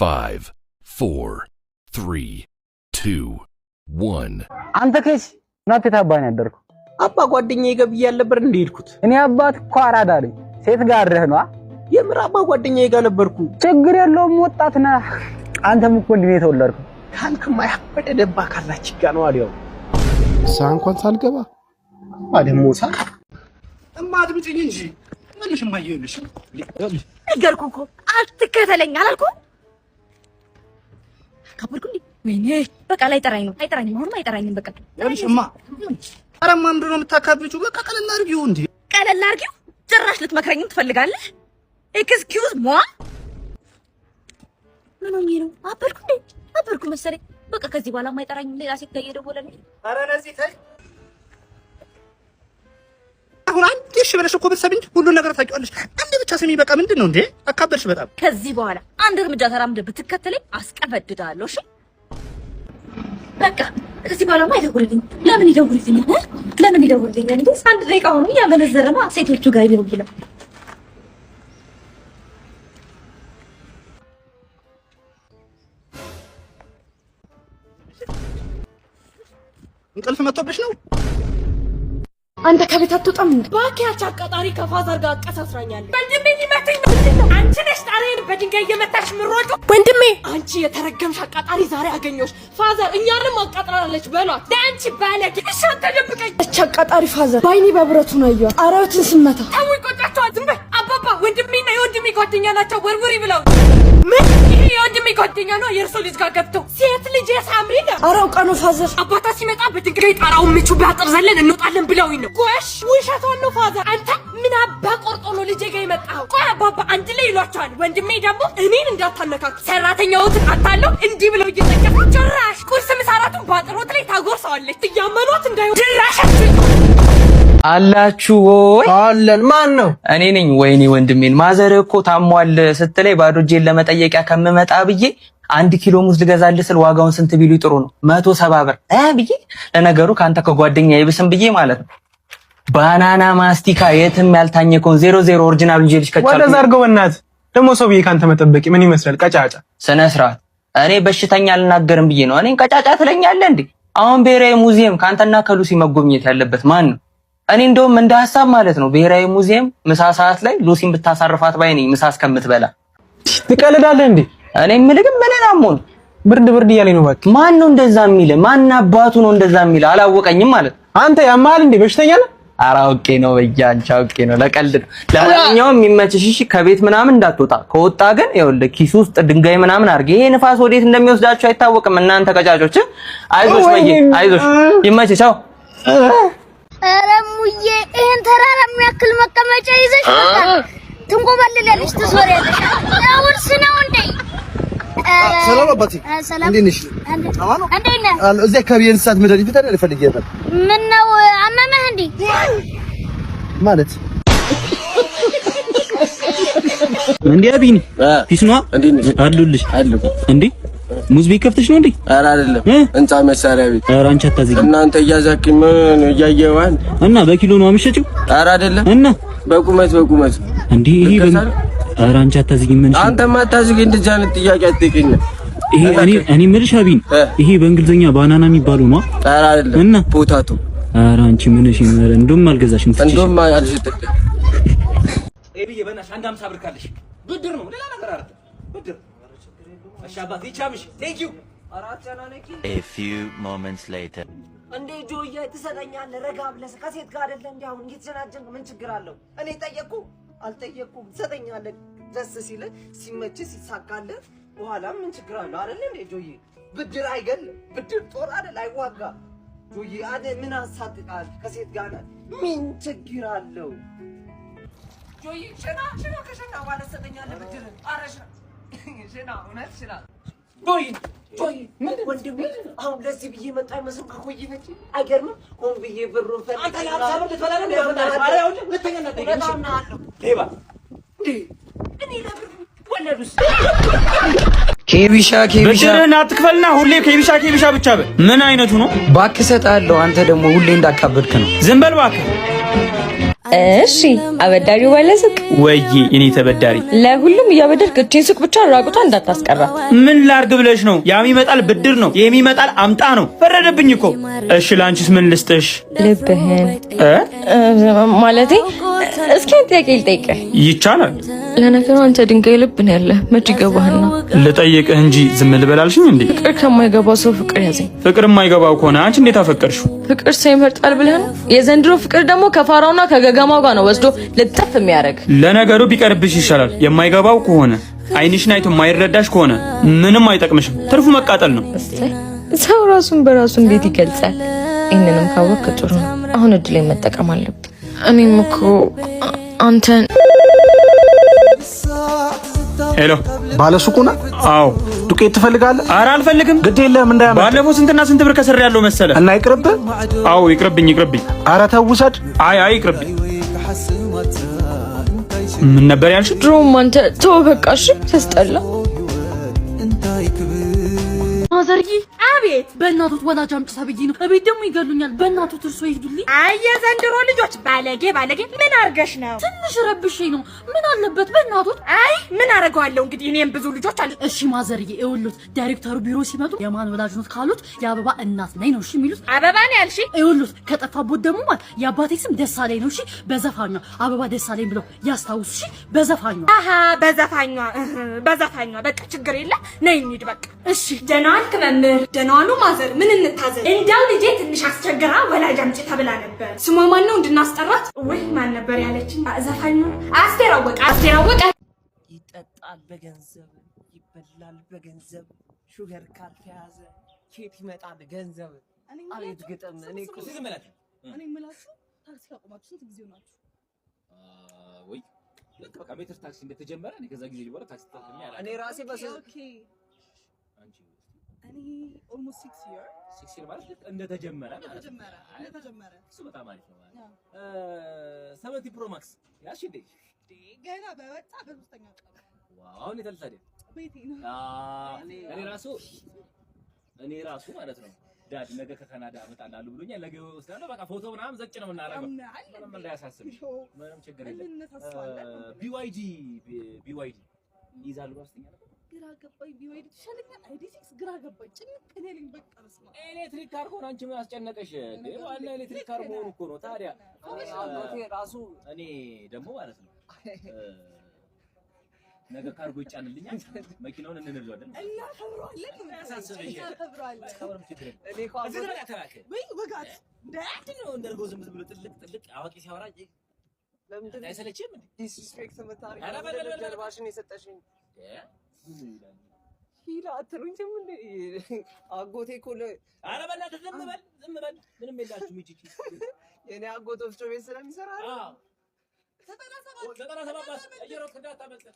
5, 4, 3, 2, 1. አንተ ከሽ ናት የታባህ ያደርኩ? አባ ጓደኛዬ ጋር ብዬ አልነበር እንደ ሄድኩት? እኔ አባት እኮ አራዳ ነኝ። ሴት ጋር አድረህ ነዋ። የምር አባ ጓደኛዬ ጋር ነበርኩ። ችግር የለውም፣ ወጣት ነህ። አንተም እኮ እንዲህ ነው የተወለድከው። ካልክማ ያበደ ደባ ካላች ጋር ነው አልያው። ሳ እንኳን ሳልገባ አባ ደግሞ ሳ እማ አድምጪኝ እንጂ ምንሽ እማዬ፣ ይኸውልሽ ነገርኩህ እኮ አትከተለኝ አላልኩም? ካበድኩ እንዴ? ወይኔ በቃ ላይጠራኝ ነው። አይጠራኝም። አሁንም አይጠራኝም። በቃ ይኸውልሽ እማ፣ ኧረ እማ ምንድን ነው የምታካብጂው? በቃ ቀለል አድርጊው እንዴ። ቀለል አድርጊው። ጭራሽ ልትመክረኝም ትፈልጋለህ? Excuse moi፣ ምን ሆኜ ነው? አበድኩ እንዴ? አበድኩ መሰለኝ። በቃ ከዚህ በኋላ አይጠራኝም። ሌላ ሴት ጋር እየደወለ ነው። ኧረ ለዚህ ተይ። አሁን አንዴ እሺ ብለሽ እኮ ብትሰሚኝ ሁሉን ነገር ታውቂዋለሽ። አንዴ ብቻ ስሚ በቃ። ምንድን ነው እንዴ? አካበድሽ በጣም። ከዚህ በኋላ አንድ እርምጃ ተራምደህ ብትከተለኝ አስቀበድዳለሁ። እሺ በቃ ከዚህ በኋላማ አይደውልልኝም። ለምን ይደውልልኛል? ለምን ይደውልልኛል? እንዴ አንድ ደቂቃ ሆኖ እያመነዘረ ነው ሴቶቹ ጋር ይደውላል። እንቅልፍ መጥቶብሽ ነው? አንተ ከቤት አትወጣም እንዴ? እባክህ ያቺ አቃጣሪ ከ father ጋር አቀሳስራኛለች። ወንድሜ ሊመታኝ ነው። አንቺ ነሽ ጣሪያን በድንጋይ እየመታሽ ምሮጩ። ወንድሜ አንቺ የተረገምሽ አቃጣሪ ዛሬ አገኘሁሽ። Father እኛንም አቃጥራለች በሏት። ለአንቺ ባለጌ። እሺ አንተ ደብቀኝ። እቺ አቃጣሪ father በአይኔ በብረቱ ነው ያየኋት። ጣሪያዎትን ስመታ። ተው ይቆጫቸዋል። ዝም በይ አባባ። ወንድሜና የወንድሜ ጓደኛ ናቸው። ወርውሪ ብለው ምን? ይሄ የወንድሜ ጓደኛ ነው። የእርሶ ልጅ ጋር ገብቶ ሴት ልጅ የሳምሪ ነው። ኧረ አውቃ ነው father። አባታ ሲመጣ በድንጋይ ጣራውን ምቹ በአጥር ዘለን እንወጣለን ብለውኝ ነው። ጎሽ ውሸቷን ነው father። አንተ ምን አባ ቆርጦ ነው ልጄ ጋር የመጣኸው? ቆይ አባባ አንድ ላይ ይሏቸዋል። ወንድሜ ደግሞ እኔን እንዳታነካኩ ሰራተኛዎትን አታለው እንዲህ ብለው እየጠቀሱ ጭራሽ ቁርስ ምሳ እራቱን በአጥሮት ላይ ታጎርሰዋለች። እያመኗት እንዳይሆን ድራሻችሁ አላችሁ ወይ? አለን። ማን ነው? እኔ ነኝ። ወይኔ ወንድሜን ማዘርህ እኮ ታሟል ስትለኝ ባዶ እጄን ለመጠየቂያ ከምመጣ ብዬ 1 ኪሎ ሙዝ ልገዛልህ ስል ዋጋውን ስንት ቢሉ ጥሩ ነው? 170 ብር ብዬ፣ ለነገሩ ከአንተ ከጓደኛ ይብስም ብዬ ማለት ነው። Banana ማስቲካ የትም ያልታኘከውን 00 original እንጂ ከቻልኩ ወደዛ አድርገው በእናትህ። ደግሞ ሰው ብዬ ካንተ መጠበቂ ምን ይመስላል? ቀጫጫ። ስነ ስርዓት። እኔ በሽተኛ አልናገርም ብዬ ነው። እኔን ቀጫጫ ትለኛለህ እንዴ? አሁን ብሔራዊ ሙዚየም ከአንተና ከሉሲ መጎብኘት ያለበት ማን ነው? እኔ እንደውም እንደ ሀሳብ ማለት ነው ብሔራዊ ሙዚየም ምሳ ሰዓት ላይ ሉሲን ብታሳርፋት ባይ ነኝ፣ ምሳ እስከምትበላ። ትቀልዳለህ እንዴ? እኔ የምልህ ግን ምን አሞን ብርድ ብርድ እያለኝ ነው እባክህ። ማን ነው እንደዛ የሚል? ማን አባቱ ነው እንደዛ የሚል? አላወቀኝም ማለት። አንተ ያማል እንዴ? በሽተኛ ነህ? ኧረ አውቄ ነው በያንቺ አውቄ ነው፣ ለቀልድ ነው። ለማንኛውም የሚመችሽ እሺ፣ ከቤት ምናምን እንዳትወጣ። ከወጣ ግን ይኸውልህ ኪስ ውስጥ ድንጋይ ምናምን አድርጌ፣ ይሄ ንፋስ ወዴት እንደሚወስዳችሁ አይታወቅም። እናንተ ቀጫጮች፣ አይዞሽ በይ፣ አይዞሽ፣ ይመችሽ። ቻው። ኧረ እሙዬ ይሄን ተራራ የሚያክል መቀመጫ ይዘሽ በቃ ትንቆባልላለሽ፣ ትዞሪያለሽ። ውርስ ነው እንዴ? ሰላም አባቴ። ሰላም። እንዴት ነሽ? እንዴት ነህ? እዚህ አካባቢ የእንስሳት መድኃኒት ቤት አይደል? ፈልጌ ነበር። ምን ነው አመመህ እንዴ? ማለት እንዴ አቢኒ፣ peace ነዋ አሉልሽ። እንዴ ሙዝ ቤት ከፍተሽ ነው እንዴ? ኧረ አይደለም፣ ህንጻ መሳሪያ ቤት። ኧረ አንቺ አታዝጊ። እናንተ እያዛክኝ ምን እያየዋል። እና በኪሎ ነው የምትሸጪው? ኧረ አይደለም። እና በቁመት በቁመት። እንዴ ይሄ ኧረ አንቺ አታዝጊ። ምን አንተማ አታዝጊ። እንደዚህ አይነት ጥያቄ አትጠይቀኝ። ይሄ እኔ የምልሽ አቢኒ፣ ይሄ በእንግሊዝኛ banana የሚባለው ነው? ኧረ አይደለም። እና Potato። ኧረ አንቺ ምን እሺ፣ እንደውም አልገዛሽም። እንደውም አልሸጥም። ኤቢዬ በእናትሽ አንድ 50 ብር ካለሽ፣ ብድር ነው ሌላ ነገር አይደለም። ብድር። እሺ አባቴ ይቻምሽ። Thank you። A few moments later. እንዴ ጆዬ ትሰጠኛለህ? ረጋ ብለህ ከሴት ጋር አይደለ እንዴ አሁን እየተጀናጀንክ ምን ችግር አለው? እኔ ጠየቅኩ አልጠየቅኩም ትሰጠኛለህ። ደስ ሲልህ ሲመችህ ሲሳካልህ በኋላ ምን ችግር አለው? አይደለ እንዴ ጆዬ? ብድር አይገልም። ብድር ጦር አይደል አይዋጋ። ጆዬ አደ ምን አሳቅቃል? ከሴት ጋር ነህ፣ ምን ችግር አለው? ጆዬ ሽና ሽና፣ ከሸና በኋላ ትሰጠኛለህ ብድርን። ኧረ ሽና ሽና፣ እውነት ሽና። ጆዬ ጆዬ ወንድሜ አሁን ለዚህ ብዬ መጣ አይመስልም? ከቆየች አይገርምም? ሆን ብዬ ብሩን ፈልጌ አንተ ለ50 ብር ልትበላ ነው? ኧረ ይኸውልህ ሁለተኛ እንዳትጠይቀኝ። እውነት አምናለሁ። ሌባ። እንዴ እኔ ለብር ወለዱስ ኬቢሻ ኬቢሻ። ብድርህን አትክፈልና ሁሌ ኬቢሻ ኬቢሻ ብቻ በል። ምን አይነቱ ነው? እባክህ እሰጥሃለሁ። አንተ ደግሞ ሁሌ እንዳካበድክ ነው። ዝም በል እባክህ። እሺ አበዳሪው ባለ ሱቅ። ወይዬ እኔ ተበዳሪ። ለሁሉም እያበደርክ እቺን ሱቅ ብቻ ራቁቷ እንዳታስቀራት። ምን ላርግ ብለሽ ነው? ያም ይመጣል ብድር ነው፣ ይሄም ይመጣል አምጣ ነው። ፈረደብኝ እኮ። እሺ ላንቺስ ምን ልስጥሽ? ልብህን። እ ማለቴ እስኪ አንድ ጥያቄ ልጠይቅህ። ይቻላል። ለነገሩ አንተ ድንጋይ ልብ ነው ያለህ፣ መች ይገባህና። ልጠይቅህ እንጂ ዝም ልበላልሽኝ እንዴ? ፍቅር ከማይገባው ሰው ፍቅር ያዘኝ። ፍቅር የማይገባው ከሆነ አንቺ እንዴት አፈቀርሽው? ፍቅር ሰው ይመርጣል ብለህ ነው? የዘንድሮ ፍቅር ደግሞ ከፋራውና ከገገማው ጋር ነው ወስዶ ልጥፍ የሚያደርግ። ለነገሩ ቢቀርብሽ ይሻላል። የማይገባው ከሆነ፣ ዓይንሽን አይቶ የማይረዳሽ ከሆነ ምንም አይጠቅምሽም። ትርፉ መቃጠል ነው። እሰይ፣ ሰው ራሱን በራሱ እንዴት ይገልጻል? ይህንንም ካወቅክ ጥሩ ነው። አሁን እድሌን መጠቀም አለብን። እኔም እኮ አንተን Hello፣ ባለሱቁ ነህ? አዎ። ዱቄት ትፈልጋለህ? ኧረ አልፈልግም። ግድ የለህም እንዳያመልጥ። ባለፈው ስንትና ስንት ብር ከስሬ ያለው መሰለ። እና ይቅርብህ። አዎ ይቅርብኝ፣ ይቅርብኝ። ኧረ ተው ውሰድ። አይ አይ ይቅርብኝ። ምን ነበር ያልሽ? ድሮም አንተ ተው በቃ እሺ፣ ተስጠላ። ማዘርዬ። አቤት። በእናቶት ወላጅ አምጪ ተብዬ ነው። እቤት ደግሞ ይገሉኛል። በእናቶት እርሶ ይሄዱልኝ። አይ የዘንድሮ ልጆች ባለጌ ባለጌ። ምን አርገሽ ነው? ትንሽ ረብሼ ነው። ምን አለበት በእናቶት? አይ ምን አረገዋለሁ እንግዲህ እኔም ብዙ ልጆች አሉ። እሺ ማዘርዬ፣ ይኸውልዎት ዳይሬክተሩ ቢሮ ሲመጡ የማን ወላጅ ኖት ካሉት የአበባ እናት ነኝ ነው እሺ የሚሉት። አበባ ነው ያልሽ? ይኸውልዎት ከጠፋቦት ደግሞ ማለት የአባቴ ስም ደሳለኝ ነው እሺ። በዘፋኟ አበባ ደሳለኝ ብለው ያስታውሱ እሺ። በዘፋኟ። አሃ በዘፋኟ፣ እህ፣ በዘፋኟ። በቃ ችግር የለ፣ ነይ እንሂድ በቃ። እሺ። ደህና ዋልክ መምህር? ደህና ዋሉ ማዘር። ምን እንታዘዝ? እንዳው ልጄ ትንሽ አስቸግራ ወላጅ አምጪ ተብላ ነበር። ስሟ ማን ነው እንድናስጠራት? ውይ ማን ነበር ያለችኝ? ዘፋኙ አስቴር አወቀ። አስቴር አወቀ። ይጠጣል በገንዘብ፣ ይበላል በገንዘብ፣ sugar ካልተያዘ ኬት ይመጣል ገንዘብ? አቤት ግጥም! እኔ እኮ ዝም በላችሁ። እኔ የምላችሁ ታክሲ ካቆማችሁ ስንት ጊዜ ሆናችሁ? ወይ ልክ በቃ ሜትር ታክሲ እንደተጀመረ እኔ ከዛ ጊዜ በኋላ ታክሲ ተጠቅሜ አላውቅም። እኔ ራሴ በስ Okay። አንቺ? እኔ almost 6 year። 6 year ማለት ልክ እንደተጀመረ ማለት ነው። እንደተጀመረ እንደተጀመረ። እሱ በጣም አሪፍ ነው ማለት ነው። 17 Pro Max ያሽ እንዴ? ገና በወጣ በሶስተኛ ቀኑ። Wow፣ አሁን የት አለ ታዲያ? ቤቴ ነው። እኔ ራሱ ማለት ነው dad ነገ ከካናዳ እመጣልሃለሁ ብሎኛል። ነገ እወስዳለሁ። በቃ ፎቶ ምናምን ዘጭ ነው የምናደርገው። ምንም እንዳያሳስብሽ፣ ምንም ችግር የለም። BYD BYD ይይዛሉ ባስተኛ ነበር። ግራ ገባኝ። BYD ትሻለኛል። ID 6 ግራ ገባኝ። ጭንቅ ነው ያለኝ። በቃ በስመ አብ። Electric car ከሆነ አንቺ ምን አስጨነቀሽ እንዴ? ዋና electric car መሆኑ እኮ ነው ታዲያ። አጎቴ ራሱ እኔ ደግሞ ማለት ነው ነገ ካርጎ ይጫንልኛል፣ መኪናውን እንነዳዋለን። እናከብረዋለን። አያሳስብሽ። እናከብረዋለን። ምንም ችግር የለም። እኔ እኮ እዚህ በላ ተላከ። ወይ ወጋት። ምንድን ነው እንደ እርጎ ዝም ብሎ ጥልቅ ጥልቅ አዋቂ ሲያወራ ለምንድን ነው አይሰለችም እንዴ? Disrespect የምታደርጊው? ኧረ በል በል በል። ጀርባሽን የሰጠሽኝ? ምን ይላል? ሂድ አትሉኝም እንዴ? አጎቴ እኮ ኧረ በእናትህ ዝም በል ዝም በል። ምንም የላችሁም። ይቺ የኔ አጎት ወፍጮ ቤት ስለሚሰራ ነው። 97 ባስ እየሮጥክ እንዳታመልጥ።